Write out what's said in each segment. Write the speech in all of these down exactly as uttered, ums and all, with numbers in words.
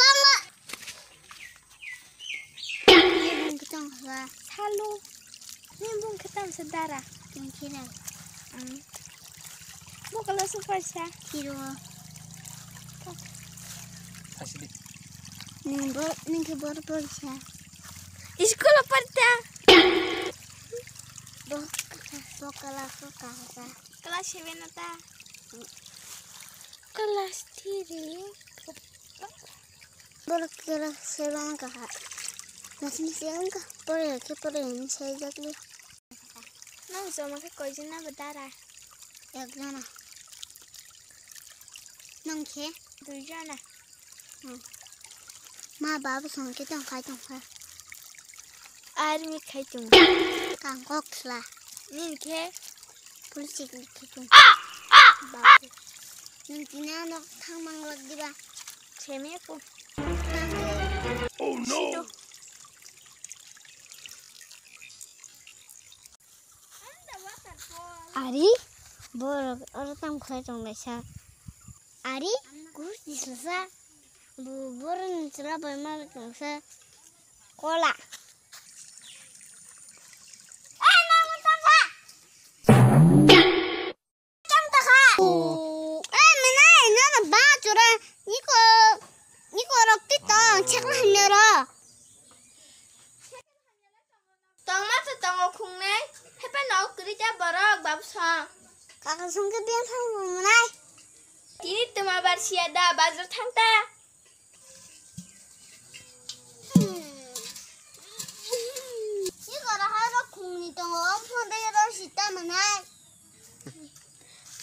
Bangla. Ni bung khe tong kha. Salo. Ni bung khe tong sa dara. Tong khe na. Ang. Bo kala super sa. Kiro. Thasi di. Ni bo, ni khe bor bor sa. Iskul parta. Bo, bo kala ko ka sa. Class seven ata. Class three. Borok class seven wngkha ha. Nasing se wngkha. Pore khe pore hinwi saijakli. Nang joma khe koijona bo dara? Ekjona. Nang khe? Duijona. Hmm. Ma baba song khe tong khai tong kha. Army khai tong. Kang kok sla. Nin khe? Police ni khe tong. Babu. Nin tini ano thang mang lak diba? Chemi ko. Oh no. Ari, borok oro tamo khai tong laisa. Ari, gur tisasa. Bo, borok ni chwla bai ma tongsa. Kola. Eh, nang tongsa. Tang ta kha. Eh, mwnai, nono ba chura. Niko, niko rok ti tong, chakla hamya ro. Tongma to tongo khungnwi, hepa nok kwrwi ta borok babu song. Kaka song khe beng thang mwnai. Tini twma bar siya da, bazar thang ta. Ni gora ha ro khungni tongo, o phone de ro sita mwnai.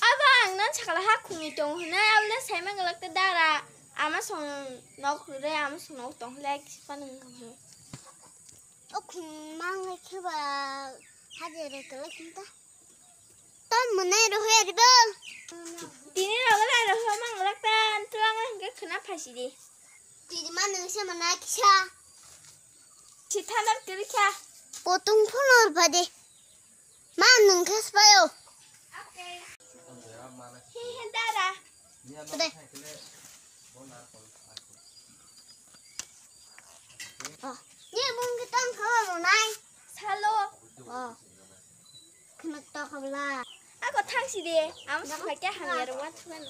Abo ang nan sakala ha khungni tongo hwnwi, abo le saima gwlak ta dara. Ama song nok re, ama song nok tong le kisa nang. O khung mang le khe ba hajere kala kinta. Tom mwnai rohoi aribo. Tini rogo le rohoi mang lak ta, tulang le hingke khna phasi di. Tini ma nung se mwnai kisa. Si thandar kiri kha. Potung phunur bade. Ma nung khe spayo. He he dara. Dai. Oh. Ni bung khe tong kha bo nai. Salo. Oh. Khna to kha bla. Ako thang si de. Am sa khe hang yar wa thuan.